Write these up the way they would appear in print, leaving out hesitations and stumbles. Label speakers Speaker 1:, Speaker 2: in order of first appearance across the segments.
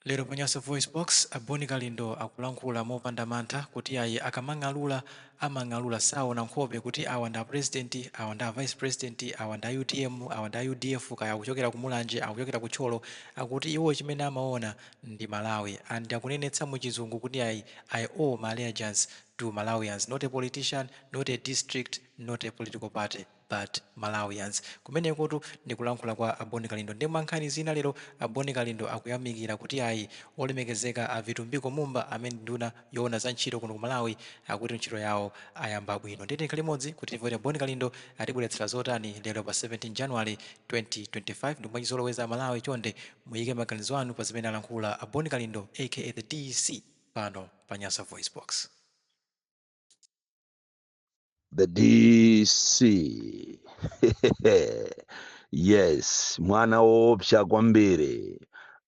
Speaker 1: Lero pa Nyasa VoiceBox, a Bon Kalindo akulankhula mopanda mantha kuti ayi, akamang'alula amang'alula, saona nkhope kuti awa ndi a president, awa ndi a vice president, awa ndi a UTM, awa ndi a UDF, kaya akuchokera ku Mulanje, akuchokera ku Thyolo. Akuti iwo chimene amaona ndi Malawi, and akunenetsa muchizungu kuti ayi, "I owe my allegiance to Malawians, not a politician, not a district, not a political party, but Malawians." Kumenekotu ndikulankhula kwa a Bon Kalindo. Ndi mwa nkhani zina, lero a Bon Kalindo akuyamikira kuti ayi, olemekezeka a Vitumbiko Mumba, amene nduna yoona za ntchito kuno ku Malawi, akuti ntchito yawo ayamba bwino. Nditi nkhali limodzi kuti timve kuti a Bon Kalindo atibweretsera zotani lero pa 17 January 2025. Ndi mwachizoloweza, Malawi, chonde muyike maganizo anu pa zimene alankhula a Bon Kalindo, aka the DC, pano pa Nyasa Voice Box.
Speaker 2: The DC, yes, mwana woopsa kwambiri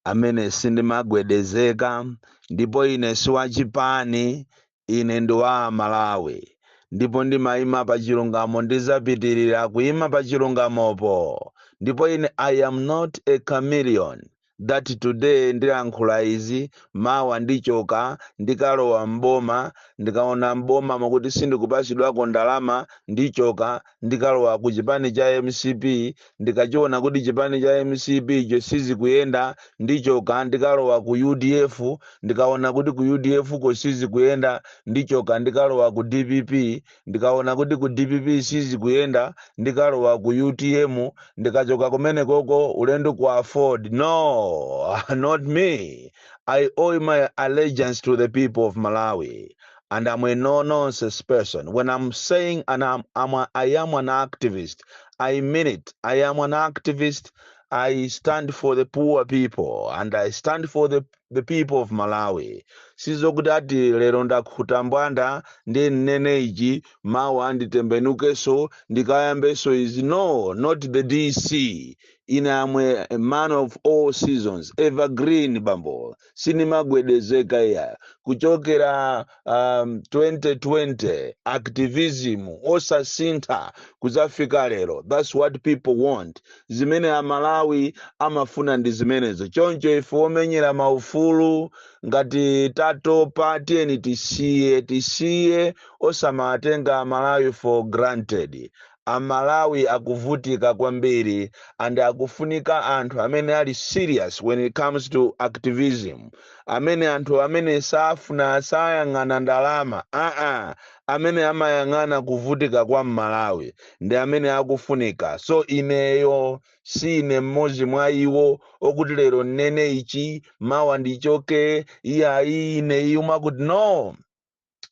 Speaker 2: amene sindimagwedezeka. Ndipo ine siwachipani, ine ndi wa Malawi, ndipo ndimayima pa chilungamo, ndizapitirira kuyima pa chilungamopo. Ndipo ine, I am not a chameleon that today ndilankhula izi, mawa ndichoka, ndikalowa mboma. Ndikaona mboma mokuti sindikupasidwako ndalama, ndichoka, ndikalowa ku chipani cha MCP. Ndikachiona kuti chipani cha MCP icho sizikuyenda, ndichoka, ndikalowa ku UDF. Ndikaona kuti ku UDF ko sizikuyenda, ndichoka, ndikalowa ku DPP. Ndikaona kuti ku DPP sizikuyenda, ndikalowa ku UTM. Ndikachoka kumene koko, ulendo ku AFORD. No, not me. I owe my allegiance to the people of Malawi, and I'm a no nonsense person. When I'm saying and I am an activist, I mean it. I am an activist. I stand for the poor people and I stand for the people of Malawi. Sizokuti ati lero ndakhuta mbwanda ndi nnene ichi, mawa nditembenukenso, ndikayambenso izi. No, not the DC. Ine am a man of all seasons, evergreen bambo, sinimagwedezeka iya. Kuchokera 2020, activism osasintha kuzafika lero. That's what people want. Zimene Amalawi amafuna ndi zimenezo. Choncho ife omenyera maufulu, ngati tatopa, tiyeni tisiye, tisiye, osamatenga Amalawi for granted. Amalawi akuvutika kwambiri and akufunika anthu amene ali serious when it comes to activism, amene anthu amene safuna, sayang'ana ndalama, aa, amene amayang'ana kuvutika kwa Mmalawi ndi amene akufunika. So ineyo sine mmodzi mwa iwo okuti lero nnene ichi, mawa ndichoke. Iyayi, ine iyo mwakuti no,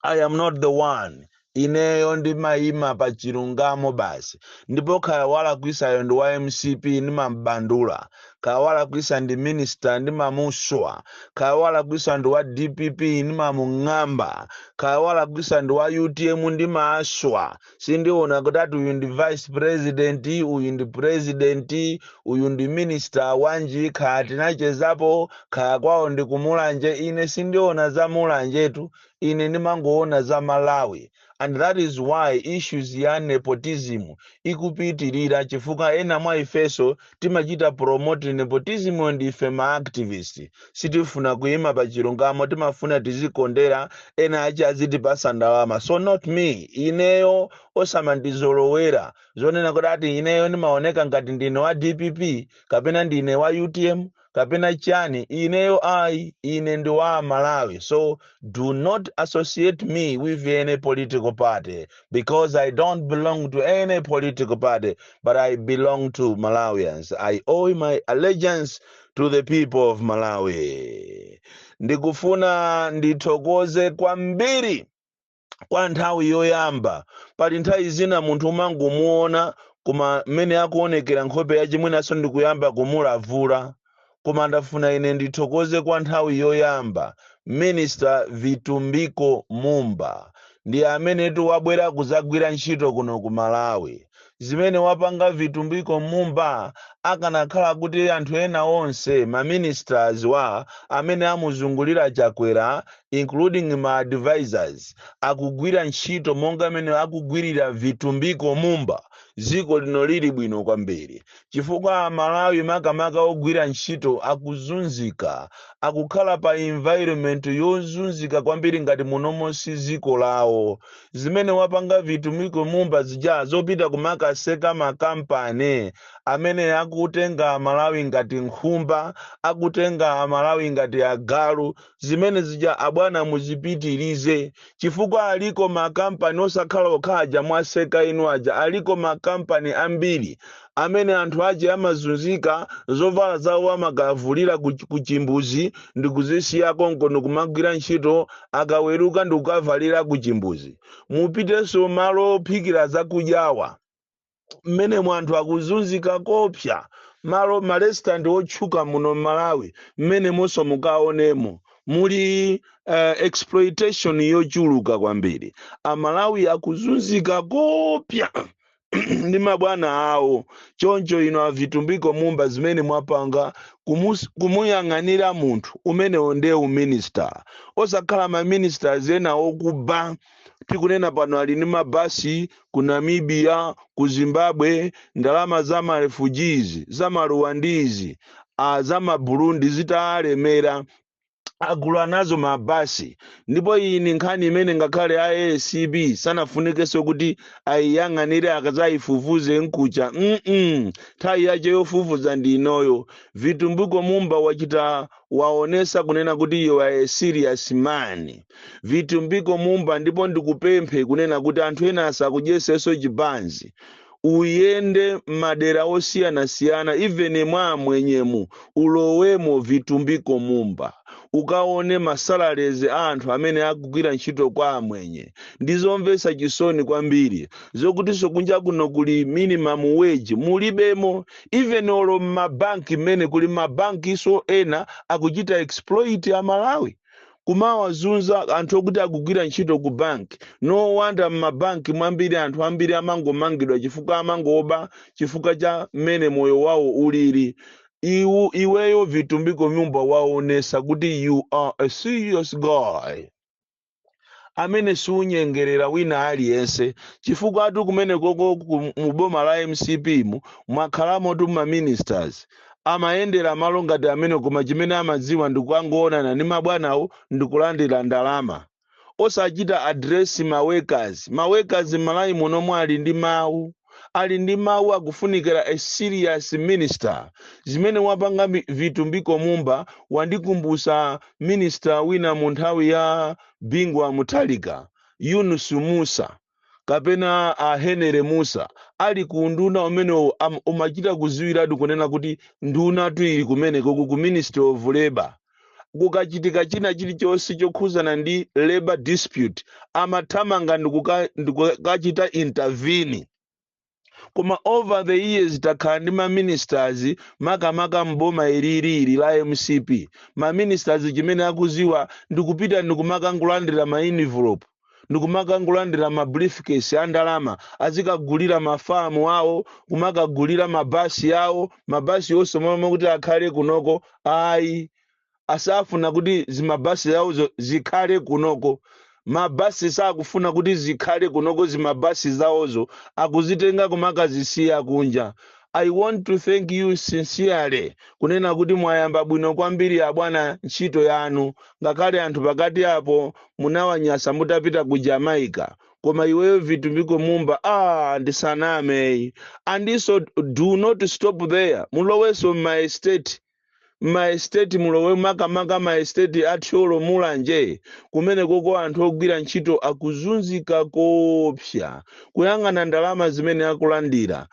Speaker 2: I am not the one. Ineyo ndimayima pa chilungamo basi. Ndipo kaya walakwisayo ndi wa MCP, ndimambandula. Kaya walakwisa ndi minister, ndimamuswa. Kaya walakwisa ndi wa DPP, ndimamung'amba. Kaya walakwisa ndi wa UTM, ndimaswa. Sindiona kuti ati uyu ndi vice president, uyu ndi president, uyu ndi minister wanji, kaya tinachezapo, kaya kwawo ndi kumulanje. Ine sindiona za Mulanjetu, ine ndimangoona za Malawi. And that is why issues ya nepotism ikupitirira, chifukwa ena mwa ifeso timachita promote nepotism. Ndife ma activist, sitifuna kuyima pa chilungamo, timafuna tizikondera, ena achi azitipasa ndalama. So not me. Ineyo osamandizolowera zonena kuti ati ineyo ndimaoneka ngati ndine wa DPP kapena ndine wa UTM kapena chani. Ineyo ayi, ine ndi wa Malawi. So do not associate me with any political party, because I don't belong to any political party, but I belong to Malawians. I owe my allegiance to the people of Malawi. Ndikufuna ndithokoze kwambiri kwa nthawi yoyamba. Pali nthawi zina munthu umangomuona, koma mmene akuonekera nkhope yachimwinaso ndikuyamba kumulavula. Koma ndafuna ine ndithokoze kwa nthawi yoyamba Minister Vitumbiko Mumba, ndi amenetu wabwera kuzagwira ntchito kuno ku Malawi. Zimene wapanga Vitumbiko Mumba, akanakhala kuti anthu ena onse, maministers wa amene amuzungulira Chakwera, including ma advisors, akugwira ntchito monga amene akugwirira Vitumbiko Mumba, Dziko lino lili bwino kwambiri, chifukwa Amalawi, makamaka ogwira ntchito, akuzunzika, akukhala pa environment yozunzika kwambiri ngati munomo si dziko lawo. Zimene wapanga Vitumbiko Mumba zija zopita kumakaseka makampani amene akutenga Amalawi ngati nkhumba, akutenga Amalawi ngati agalu, zimene zija, abwana, muzipitirize, chifukwa aliko makampani osakhala okhaja mwaseka inu aja. Aliko makampani ambiri amene anthu aje amazunzika, zovala zawo amakavulira ku chimbuzi ndi kuzisiya konko ndikumagwira ntchito, akaweruka ndikukavalira ku chimbuzi. Mupitenso malo ophikira zakudyawa, mmene anthu akuzunzika kopsa, malo ma restaurant otchuka muno Malawi, mmene monso mukaonemo muli exploitation yochuluka kwambiri. Amalawi akuzunzika kopsa ndi mabwana awo. Choncho ino aVitumbiko Mumba, zimene mwapanga kumuyang'anira munthu umenewo ndiye u minister, osakhala ma ministers ena okuba. Tikunena pano ali ndi mabasi ku Namibia, ku Zimbabwe, ndalama za ma refugees, za ma Rwandese, za ma Burundi zitalemera, agula nazo mabasi. Ndipo iyi ni nkhani imene ngakhale a ACB sanafunikenso kuti ayiyang'anire, akazayifufuze nkucha. Nthawi yache yofufuza ndi inoyo. Vitumbiko Mumba wachita waonesa kunena kuti you are a serious man, Vitumbiko Mumba. Ndipo ndikupemphe kunena kuti anthu ena asakudyesenso chibanzi. Uyende madera osiyanasiyana, even mwa amwenyemu ulowemo, Vitumbiko Mumba, ukaone ma salaries a anthu amene akugwira ntchito kwa amwenye. Ndizomvetsa chisoni kwambiri zokutinso kunja kuno kuli minimum wage, mulibemo. Even olo mmabanki, mmene kuli mabankiso ena akuchita exploit Amalawi, kumawazunza anthu okuti akugwira ntchito ku banki. No wonder mmabanki mwambiri anthu ambiri amangomangidwa, chifukwa amangoba chifukwa cha mmene moyo wawo ulili. Iweyo Vitumbiko Mumba waonesa kuti you are a serious guy amene siunyengerera wina aliyense, chifukwa atu kumene koko mu boma la MCP mu mwakhalamo tu ma ministers amayendera malo ngati amene, koma chimene amadziwa ndikuangoonana ndi mabwanawo ndikulandira ndalama, osachita address ma workers. Ma workers Malawi munomwe ali ndi mawu, ali ndi mawu, akufunikira a serious minister. Zimene wapanga Vitumbiko Mumba wandikumbusa minister wina mu nthawi ya Bingu wa Mutharika, Yunus Musa kapena a Henry Musa, ali ku nduna umene umachita kuziwiratu kunena kuti nduna tu ili kumeneko ku Ministry of Labor. Kukachitika china chilichonse chokhuzana ndi labor dispute, amathamanga ndikukachita intervene. Koma over the years takhala ndi ma ministers, makamaka mboma ililili la MCP, ma ministers chimene akuziwa ndikupita ndikumakangolandira ma envelope, ndikumakangolandira ma briefcase a ndalama, azikagulira mafamu awo, kumakagulira mabasi awo, mabasi onse momwe kuti akhale kunoko. Ayi, asafuna kuti zimabasi zawozo zikhale kunoko. Mabasi sakufuna kuti zikhale kunoko. Zimabasi zawozo akuzitenga kumakazisiya kunja. I want to thank you sincerely kunena kuti mwayamba bwino kwambiri, abwana, ntchito yanu. Ngakhale anthu pakati apo munawanyasa mutapita ku Jamaica, koma iweyo Vitumbiko Mumba, ah, ndisaname. Andinso do not stop there, mulowenso m'ma estate, ma estate mulowe, makamaka ma estate aThyolo, Mulanje, kumene koko anthu ogwira ntchito akuzunzika kopsa. Kuyang'ana ndalama zimene akulandira,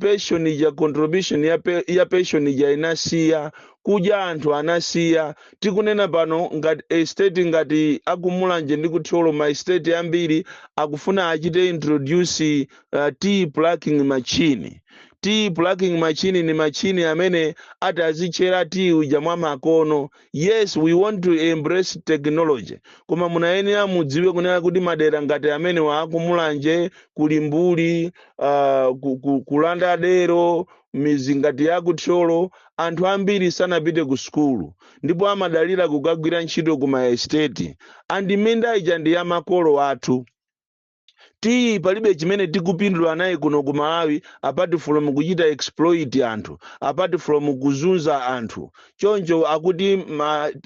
Speaker 2: pension ija, contribution ya pension ija inasiya kudya, anthu anasiya. Tikunena pano ngati estate ngati akuMulanje ndi kuThyolo, ma estate ambiri akufuna achite introduce tea plucking machine. Tea plucking machine ni machine amene ati azitchera tea uja mwa makono. Yes, we want to embrace technology, koma munayenera mudziwe kunena kuti madera ngati amene wa akuMulanje, kuli Mbuli, kulanda dero mizi ngati yakuthyolo, anthu ambiri sanapite ku sukulu ndipo amadalira kukagwira ntchito ku ma estate, and minda ija ndi ya makolo athu. Tiyi palibe chimene tikupindula naye kuno ku Malawi apart from kuchita exploit anthu, apart from kuzunza anthu. Choncho akuti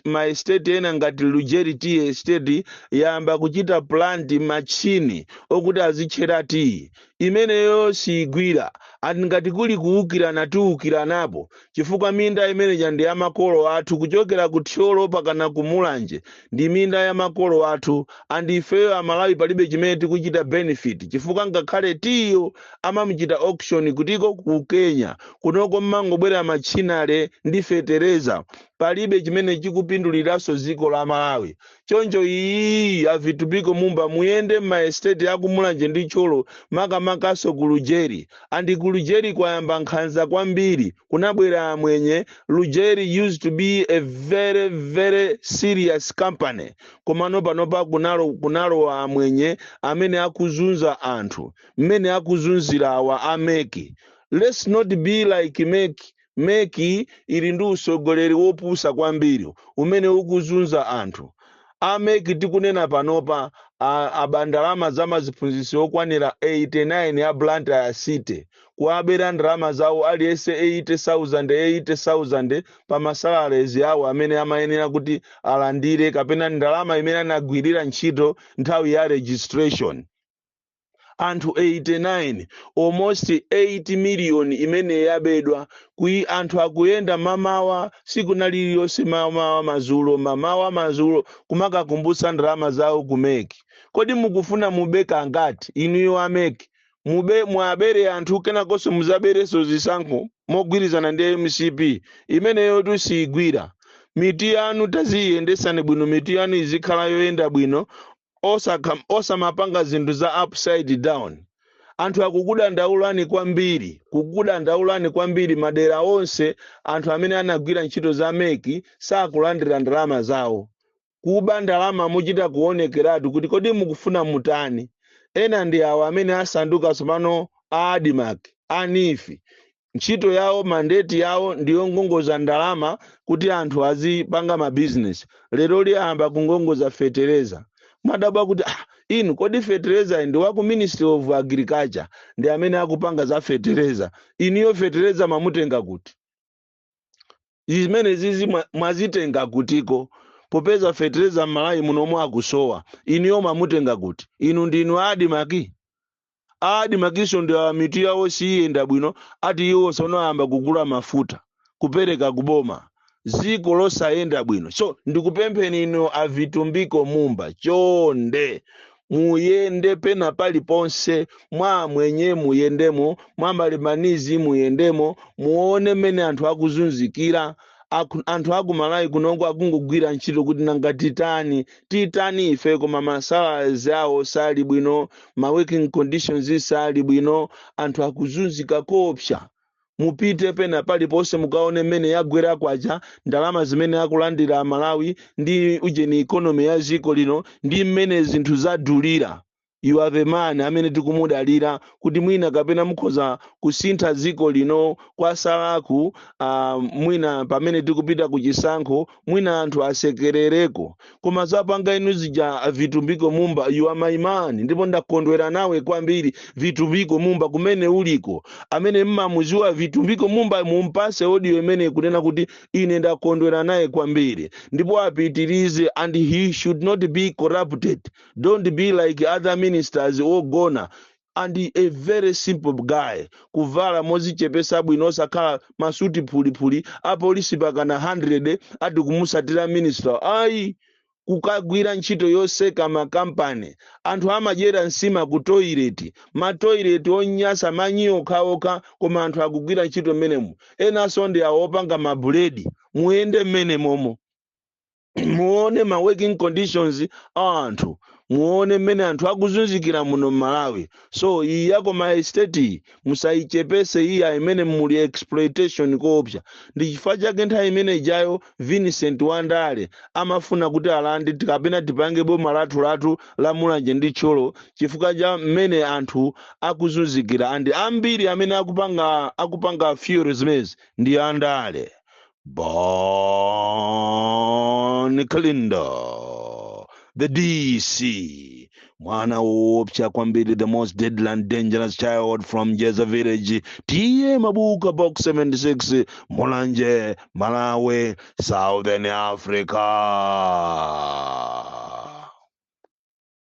Speaker 2: ma estate ena ngati Lujeri Tea Estate yamba kuchita plant machine okuti azitchera tiyi. Imeneyo siyigwira. Ati ngati kuli kuwukirana, tiwukiranapo, chifukwa minda imeneja ndi ya makolo athu, kuchokera ku Thyolo pakana ku Mulanje ndi minda ya makolo athu. And ifeyo Amalawi palibe chimene tikuchita benefit, chifukwa ngakhale tiyo amamuchita auction kutiko? Ku Kenya. Kunoko mmangobwera machinale ndi fetereza, palibe chimene chikupinduliranso dziko la Malawi. Choncho iyi, a Vitumbiko Mumba, muyende m'ma estate akumulanje ndi Thyolo, makamakaso ku Lujeri. And ku Lujeri kwayamba nkhanza kwambiri, kunabwera amwenye. Lujeri used to be a very very serious company, komano panopa kunalowa amwenye amene akuzunza anthu mmene akuzunzira awa a MEC. Let's not be like MEC. MEC ili ndi usogoleri wopusa kwambiri umene ukuzunza anthu. A MEC tikunena panopa aba ndalama za maziphunzitsi okwanira 89 a Blantyre City, kuabera ndalama zawo aliyense 80,000 80,000 pa ma salaries awo amene amayenera kuti alandire, kapena ndalama imene anagwirira ntchito nthawi ya registration. Anthu 89, almost 8 million imene yabedwa. Kui anthu akuyenda mamawa siku lililonse, mamawa, madzulo, mamawa, madzulo, kumakakumbutsa ndalama zawo ku MEC. Kodi mukufuna mubeka ngati inuyo a MEC? Mube, mwabere anthu, kenakonso muzaberenso zisankho mogwirizana ndi MCP. Imeneyo tusiyigwira. Miti yanu taziyendesani bwino, miti yanu izikhala yoyenda bwino, osamapanga zinthu za upside down. Anthu akukudandaulani kwambiri, kukudandaulani kwambiri. Madera onse anthu amene anagwira ntchito za MEC sakulandira ndalama zawo. Kuba ndalama muchita kuonekeratu kuti kodi mukufuna mutani? Ena ndi awo amene asanduka tsopano a ADMARC, a NEEF. Ntchito yawo, mandate yawo ndiyongongoza ndalama kuti anthu azipanga mabizinesi. Lero liyamba kungongoza fetereza. Madabwa kuti, ah, inu kodi fetereza ndi wa ku Ministry of Agriculture, ndi amene akupanga za fetereza. Inuyo fetereza mamutenga kuti? Zimene zizi mwazitenga kutiko, popeza fetereza m'Malawi munomwe akusowa? Inuyo mamutenga kuti? Inu ndinu ADMARC. ADMARCso ndi awa, mitu yawo siyenda bwino. Ati iwo sonoyamba kugula mafuta kupereka kuboma, ziko losayenda bwino. So ndikupempheni inu a Vitumbiko Mumba, chonde muyende pena paliponse, mwa mwenye muyendemo, mwa malemanizi muyendemo, muone mmene anthu akuzunzikira. Anthu akumalawi kunoko akungogwira ntchito kuti nanga titani, titani ife? Koma ma salaries awo sali bwino, ma working conditions sali bwino, anthu akuzunzika kopsa. Mupite pena paliponse mukaone mmene yagwera kwacha, ndalama zimene akulandira Amalawi ndi ujeni, economy ya ziko lino ndi mmene zinthu zadulira. You are the man amene tikumudalira kuti mwina kapena mukhoza kusintha dziko lino kwasalaku. Mwina pamene tikupita ku chisankho, mwina anthu asekerereko. Koma zapanga inu zija, Vitumbiko Mumba, you are my man, ndipo ndakondwera nawe kwambiri. Vitumbiko Mumba, kumene uliko, amene mmamuziwa Vitumbiko Mumba, mumpase audio imene kunena kuti ine ndakondwera naye kwambiri, ndipo apitirize, and he should not be corrupted. Don't be like other ministers ogona. And a very simple guy, kuvala mozichepesa bwino, osakhala masuti phulipuli, apolisi pakana 100 ati kumusatira minister. Ayi, kukagwira ntchito yoseka makampani, anthu amadyera nsima ku toilet, ma toilet onyasa, manyi okhaokha, koma anthu akugwira ntchito mmenemo. Enanso ndi awo opanga mabuledi. Muyende mmene momo, muone ma working conditions a anthu, muone mmene anthu akuzunzikira muno m'Malawi. So iyi yako ma estate musayichepese iya, imene muli exploitation koopsa. Ndi chifukwa chake nthawi imene ijayo Vincent Wandale amafuna kuti alande kapena tipange boma lathu lathu la Mulanje ndi Thyolo, chifukwa cha mmene anthu akuzunzikira. And ambiri amene akupanga fuel zimenezi ndi andale. Bon Kalindo, the The DC, mwana woopsa kwambiri, the most deadly and dangerous child from Jeza Village, T/A Mabuka, Box 76, Mulanje, Malawi, Southern Africa.